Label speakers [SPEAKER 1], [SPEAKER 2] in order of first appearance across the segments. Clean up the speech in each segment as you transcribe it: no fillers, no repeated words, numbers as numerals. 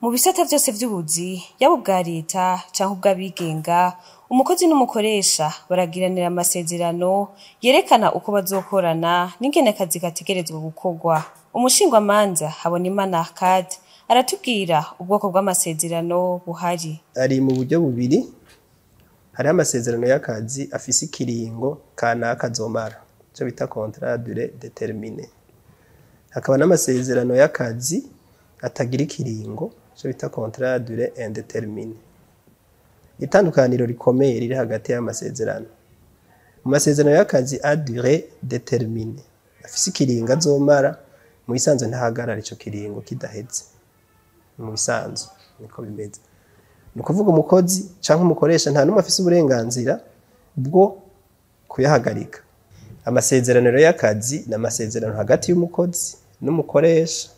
[SPEAKER 1] Mu bisata vyose vy'ubuzi, yaba ubwa leta canke ubw'abigenga, umukozi n'umukoresha baragiranira amasezerano yerekana uko bazokorana n'ingene akazi gategerezwa gukorwa. Umushingwamanza Habonimana Arcade aratubwira ubwoko bw'amasezerano buhari.
[SPEAKER 2] Ari mu buryo bubiri: hariho amasezerano y'akazi afise ikiringo kanaka azomara, ico bita contrat à durée déterminée, hakaba n'amasezerano y'akazi atagira ikiringo, ico bita contrat à durée indéterminée. Itandukaniro rikomeye riri hagati y'amasezerano: mu masezerano y'akazi à durée déterminée, afise ikiringo azomara, mu bisanzwe ntahagarara ico kiringo kidaheze. Mu bisanzwe niko bimeze. Ni ukuvuga umukozi canke umukoresha nta n'umwe afise uburenganzira bwo kuyahagarika. Amasezerano rero y'akazi ni amasezerano hagati y'umukozi n'umukoresha.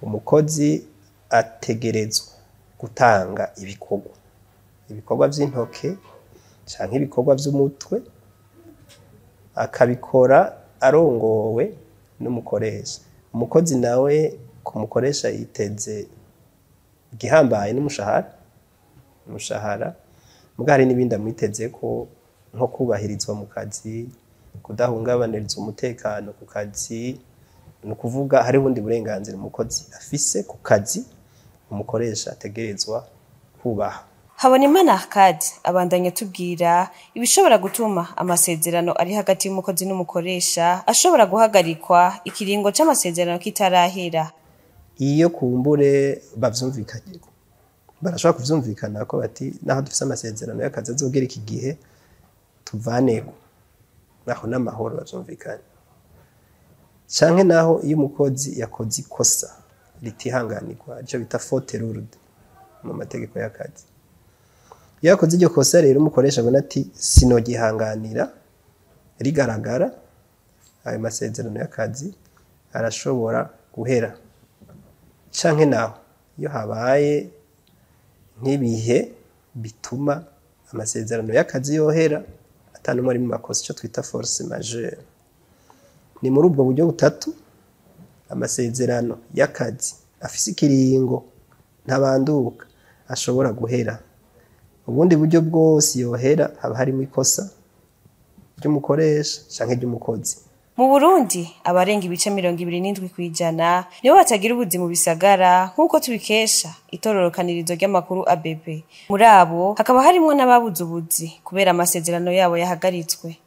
[SPEAKER 2] Umukozi ategerezwa gutanga ibikorwa, ibikorwa vy'intoke canke ibikorwa vy'umutwe, akabikora arongowe n'umukoresha. Umukozi nawe ku mukoresha yiteze igihambaye n'umushahara, umushahara, muga hari n'ibindi amwitezeko, nko kubahirizwa mu kazi, kudahungabanirizwa umutekano ku kazi. Ni ukuvuga hari ubundi burenganzira umukozi afise ku kazi umukoresha ategerezwa kubaha.
[SPEAKER 1] Habonimana Arcade abandanya atubwira ibishobora gutuma amasezerano ari hagati y'umukozi n'umukoresha ashobora guhagarikwa ikiringo c'amasezerano kitarahera.
[SPEAKER 2] Iyo kumbure bavyumvikanyeko, barashobora kuvyumvikana ko bati: "Naho dufise amasezerano y'akazi azogera iki gihe, tuvaneko naho n'amahoro." Bavyumvikanye. Canke naho iyo umukozi yakoze ikosa ritihanganirwa, ico bita faute lourde mu mategeko y'akazi. Iyo yakoze iryo kosa rero, umukoresha abona ati: "Sinogihanganira", rigaragara, ayo masezerano y'akazi arashobora guhera. Canke naho iyo habaye nk'ibihe bituma amasezerano y'akazi yohera atanumwe ari mu makosa, ico twita force majeure. Ni muri ubwo buryo butatu amasezerano y'akazi afise ikiringo ntabanduka ashobora guhera. Ubundi buryo bwose yohera haba harimo ikosa ry'umukoresha canke ry'umukozi.
[SPEAKER 1] Mu Burundi, abarenga ibice 27% nibo batagira ubuzi mu bisagara, nk'uko tubikesha itororokanirizo ry'amakuru ABP. Muri abo hakaba harimwo n'ababuze ubuzi kubera amasezerano yabo yahagaritswe.